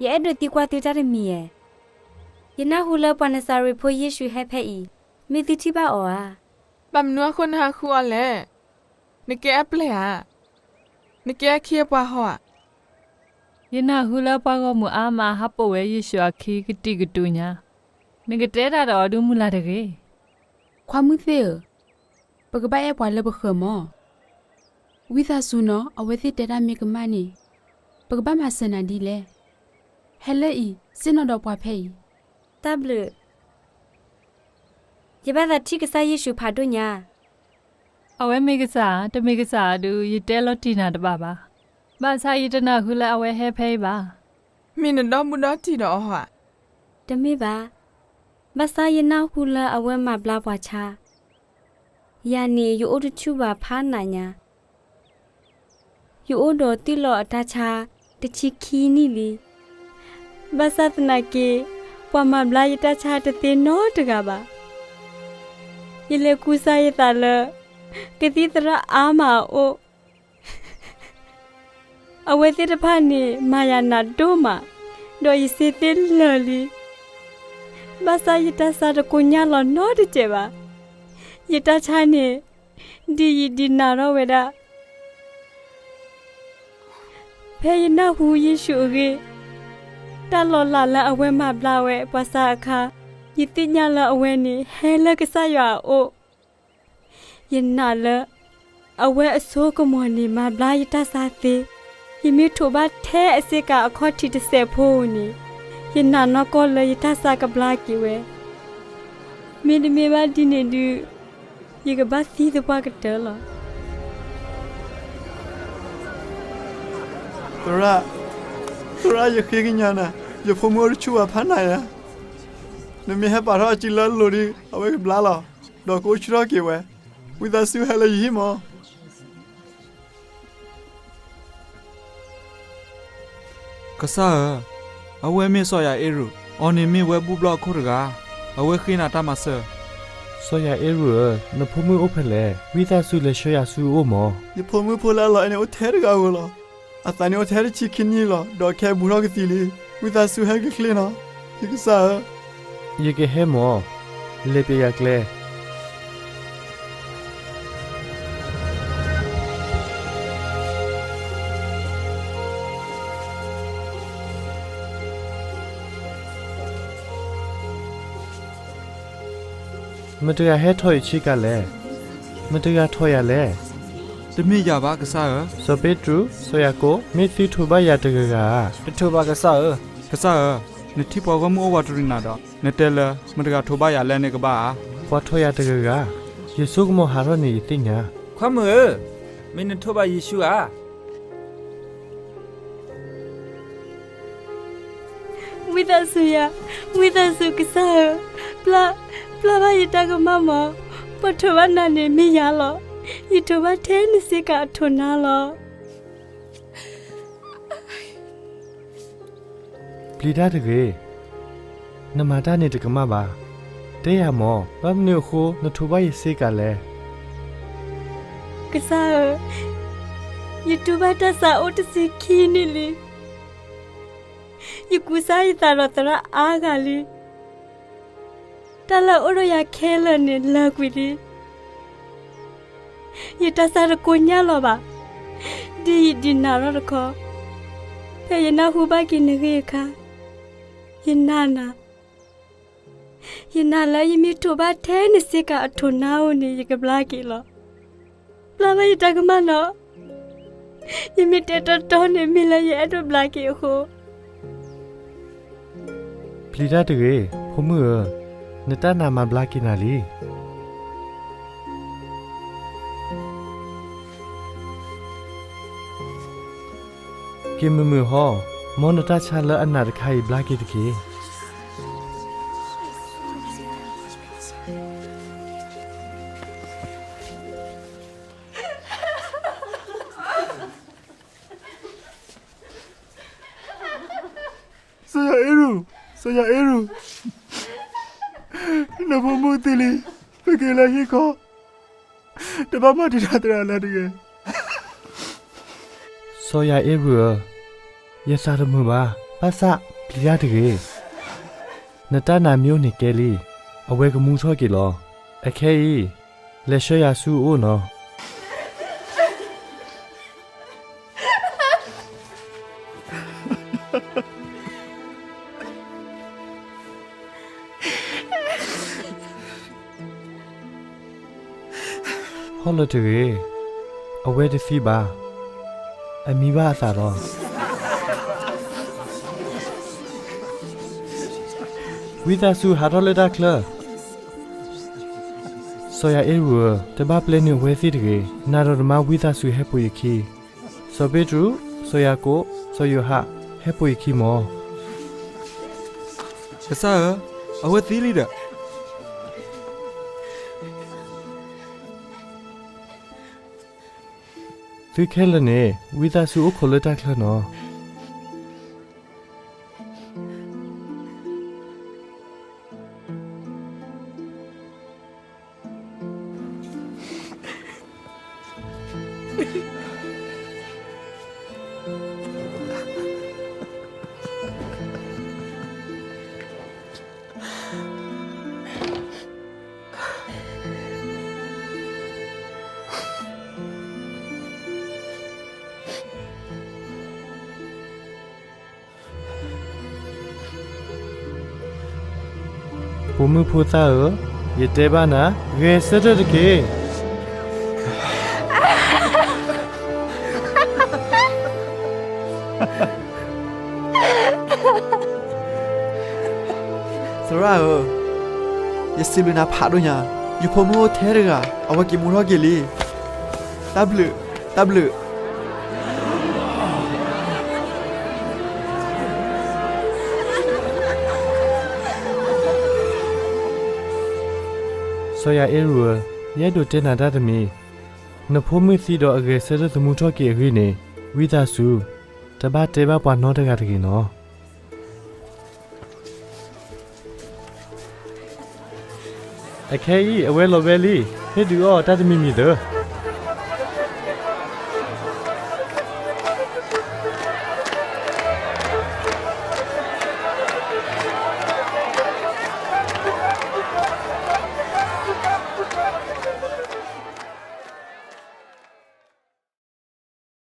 ယအဲၣ်ဒိးသံကွၢ်သုတၢ်တမံၤဧါ. ယနၢ်ဟူလၢပှၤနစၤရ့းဖိယ့ၣ်ၡူးဟဲဖဲအံၤ, မ့ၢ်သုထံၣ်ဘၣ်အီၤဧါ. ဘၣ်မနုၤအဃိနဟးဃုအီၤလဲၣ်. နကဲအပျဲၢ်ဧါ. နကဲအခ့အပှၤဟီဧါ. ယနၢ်ဟူလၢပှၤဂီၢ်မုၢ်အါမးဟးပိာ်ဝဲယ့ၣ်ၡူးအခံကတံာ်ကတူာ်ညါ, နကတဲတၢ်ဒီးအီၤဒုးမုၢ်လၢ်တဂ့ၤ. ခွါမုၣ်သ့ၣ်ဧၢ, ပကဘၣ်အဲၣ်ပှၤလၢပဃၢၤမၢ်. ဝံသးစူၤနီၤ, အဝဲသ့ၣ်တဲတၢ်မ့ၢ်ကမၣ်န့ၣ်, ပကဘၣ်မၤစၢၤနၤဒ်လဲၣ်. ဟဲလၢအံၤ, ဆ့ၣ်နီၤဒီးပှၤဖဲအံၤ. တၢ်ဘျုး. ယဘၣ်သးထံၣ်ကစၢ်ယ့ၣ်ၡူးဖးဒိၣ်ညါ. အဝဲမ့ၢ်ကစၢ်ဧါ, တမ့ၢ်ကစၢ်ဧါဒုး ယတဲလီၤတံၢ်နၤတဘၣ်ဘၣ်. ဘၣ်ဆၣ်ယတနၢ်ဟူလၢအဝဲဟဲဖဲအံၤဘၣ်. မ့ၢ်နဒီဘူးဒီတံၢ်ဒီးအီၤဧါ. တမ့ၢ်ဘၣ်. ဘၣ်ဆၣ်ယနၢ်ဟူလၢအဝဲမၤဘျါပှၤဆါ. ယၤန့ၣ် ယအိၣ်တဆူၣ်ဘၣ်ဖးနးညါ. ယအိၣ်ဒီးသံၣ်လီၤအတၢ်ဆါတဆံခံနံၣ်လံ. ဘၣ်ဆၣ်သနာ်က့, ပှၤမၤဘျါယတၢ်ဆါတသ့နီတဂၤဘၣ်. ယလဲၤကူစါယသးလၢ ကသံၣ်သရၣ်အါမးအအိၣ်. အဝဲသ့ၣ်တဖၣ်န့ၣ် မၤယၤနးဒိၣ်မး, ဒီးယစ့သ့ၣ်လၢာ်လံ. ဘၣ်ဆၣ်ယတၢ်ဆါတကိညၢ်လီၤနီတစဲးဘၣ်. ယတၢ်ဆါန့ၣ် ဒံးယံာ်ဒံးနးထီၣ်ဝဲဒၣ်. ဖဲယနၢ်ဟူယ့ၣ်ၡူးအဂ့ၢ်, တၢ်လီၤလးလၢအဝဲမၤဘျါဝဲပှၤဆါအခါ, ယသ့ၣ်ညါလၢအဝဲန့ၣ်ဟဲလၢကစၢ်ယွၤအအိၣ်. ယနာ်လၢ အဝဲအစိကမီၤန့ၣ်မၤဘျါယတၢ်ဆါသ့. ယမ့ၢ်ထိးဘၣ်ထဲအဆ့ကၤအခီၣ်ထံးတစဲးဖိဧိၤန့ၣ်, ယနာ်နီၢ်ကီၢ်လၢယတၢ်ဆါကဘျါက့ၤဝဲ. မ့တမ့ၢ်ဘၣ်ဒ်န့ၣ်ဒုး, ယကဘၣ်သံသပှၢ်ကတၢၢ်လီၤ. သရၣ်, သရၣ်, ယဃ့ကညးနၤ, ယဖိမုၣ်အိၣ်တဆူၣ်ဘၣ်ဖးနးညါ. နမ့ၢ်ဟဲပာ်ထီၣ်အစုလၢအလိၤဒီး အဝဲကဘျါလီၤ, ဒီးကအိၣ်ဆူၣ်ထီၣ်က့ၤဝဲ. ဝံသးစူၤဟဲလၢယဟံၣ်မၢ်. ကစၢ်ဧၢ, အဝဲမ့ၢ်စီၤယၤအ့ရူး, အီၤန့ၣ်မ့ၢ်ဝဲဘူၣ်ဘျီၣ်အခိၣ်တဂၤ, အဝဲဃ့နၤတၢ်မၤစၢၤ. စီၤယၤအ့ရူးဧၢ, နဖိမုၣ်အိၣ်ဖဲလဲၣ်. ဝံသးစူၤလဲၤဆှၢယၤဆူအအိၣ်မၢ်. ယဖိမုၣ်ဖိလၢအလီၤအဲၣ်န့ၣ်အိၣ်ထဲတဂၤဧိၤလီၤ. အသးန့ၣ်အိၣ်ထဲတဆံခံနံၣ်လီၤ, ဒီးခဲအံၤဘူးထီၣ်ကသံလံ. ဝံသးစူၤဟဲက့ၤချ့နီၤ, ယကစၢ်ဧၢ. ယကဟဲမၢ်, လဲၤပျဲယၤကျဲ. မတၤတဂၤဟဲထီၣ်ယဆ့ကၤလဲၣ်. မတၤတဂၤထီၣ်ယၤလဲၣ်. တမ့ၢ်ယၤဘၣ်ကစၢ်ဧၢ. စီၤပ့းတရူး, စီၤယၤကိာ်, မ့ၢ်သုထိးဘၣ်ယၤတဂၤဂၤဧါ. တထိးဘၣ်ကစၢ်ဧၢ. ကစၢ်ဧၢ, နထံၣ်ပှၤဂီၢ်မုၢ်အိၣ်ဝးတရံးနၤဒီး, နတဲလၢ မတၤတဂၤထိးဘၣ်ယၤလဲၣ်န့ၣ်ကဘၣ်ဧါ. ပှၤထီၣ်ယၤတဂၤဂၤ, ယစိကမီၤဟးထီၣ်န့ၣ်ယသ့ၣ်ညါ. ခွါမုၣ်ဧၢ, မ့ၢ်နထိးဘၣ်ယ့ၣ်ၡူးဧါ. ဝံသးစူၤယၤ, ဝံသးစူၤကစၢ်ဧၢ, ပျၢ်, ပျၢ်ဘၣ်ယတၢ်ကမၣ်မၢ်. ပှၤထိးဘၣ်နၤန့ၣ်မ့ၢ်ယၤလီၤ. ယထိးဘၣ်ထဲနစ့ကၤအထိးနါလီၤ. ပျံၤတၢ်တဂ့ၤ. နမၤတၢ်န့ၣ်တကမၣ်ဘၣ်. တဲယၤမၢ်, ဘၣ်မနုၤအဃိနထိးဘၣ်ယစ့ကၤလဲၣ်. ကစၢ်ဧၢ, ယတူၢ်ဘၣ်တၢ်ဆါအိၣ်တဆံခံနံၣ်လံ. ယကူစါယသးဒီးသရၣ်အါဂၤလံ. တၢ်လၢအအိၣ်ဒီးယၤခဲလၢာ်န့ၣ်လၢာ်ကွံာ်လံ. ယတၢ်ဆါတကိညၢ်လီၤဘၣ်. ဒ်ယံာ်ဒ်နးထီၣ်တခီ, ဖဲယနၢ်ဟူဘၣ်က့ၤနဂ့ၢ်အခါ, ယနာ်နၤ. ယနာ်လၢယမ့ၢ်ထိးဘၣ်ထဲနစ့ကၤအထိးနါဧိၤန့ၣ် ယကဘျါက့ၤလီၤ. ပျၢ်ဘၣ်ယတၢ်ကမၣ်နီၤ. ယမ့ၢ်တဲတီတီန့ၣ် မ့ၢ်လၢယအဲၣ်ဒိးဘျါက့ၤအဃိ. ပျံၤတၢ်တဂ့ၤ, ဖိမုၣ်ဧၢ, နတၢ်နာ်မၤဘျါက့ၤနၤလံ. က့ၤမုာ်မုာ်ဟီ, မ်နတၢ်ဆါလၢအနးတခါအံၤဘျါက့ၤတက့ၢ်. စီၤယၤအ့ရူး, စီၤယၤအ့ရူး, နဖိမုၣ်သံလံ, ဟဲက့ၤလၢဟံၣ်ခီ, တဘၣ်မၤတံာ်တာ်သရၣ်လၢၤတဂ့ၤ. စီၤယၤအ့ရူးဧၢ, ယသးတမုာ်ဘၣ်. ဘၣ်ဆၣ်ပျံၤတၢ်တဂ့ၤ. နတၢ်နာ်မ့ၢ်အိၣ်န့ၣ်ကဲလံ, အဝဲကမူထီၣ်က့ၤလီၤ. အခဲအံၤ, လဲၤဆှၢယၤဆူအအိၣ်နီၤ. ဟီၣ်လၢၤတဂ့ၤ, အဝဲတသံဘၣ်. အမံဘၣ်အသးလီၤ. ဝံသးစူၤဟးထီၣ်လၢတၢ်ချၢ. စီၤယၤအ့ရူးဧၢ, တဘၣ်ပျဲနုာ်အဝဲသ့ၣ်တဂ့ၤ. နၤဒီးနမါဝံသးစူၤဟဲပိာ်ယခံ. စီၤပ့းတရူး, စီၤယၤကိာ်, စီၤယိၤဟၣ်, ဟဲပိာ်ယခံမၢ်. ကစၢ်ဧၢ, အဝဲသံလံဒီး. သုခဲလၢာ်န့ၣ် ဝံသးစူၤအိၣ်ခိးလၢတၢ်ချၢနီၤ. ပိာ်မုၣ်ဖိသၣ်ဧၢ, ယတဲဘၣ်နၤ, ဂဲၤဆၢထၢၣ်တက့ၢ်. သရၣ်ဧၢ, ယစံးဘျုးနၤဖးဒိၣ်ညါ, ယဖိမုၣ်အိၣ်ထဲတဂၤ, အဝဲက့ၤမူထီၣ်က့ၤလံ. တၢ်ဘျုး, တၢ်ဘျုး. စီၤယၤအ့ရူးဧၢ, ယအဲၣ်ဒိးတဲနၤတၢ်တမံၤ. နဖိမုၣ်သံဒီးအဂဲၤဆၢထၢၣ်သမူထီၣ်က့ၤအဂ့ၢ်န့ၣ်, ဝံသးစူၤ, တဘၣ်တဲဘၣ်ပှၤနီတဂၤတဂ့ၤနီၤ. အခဲအံၤ အဝဲလီၤဝဲလံ, ဟ့ၣ်ဒုးအီၣ်တၢ်တမံၤမံၤသၢ.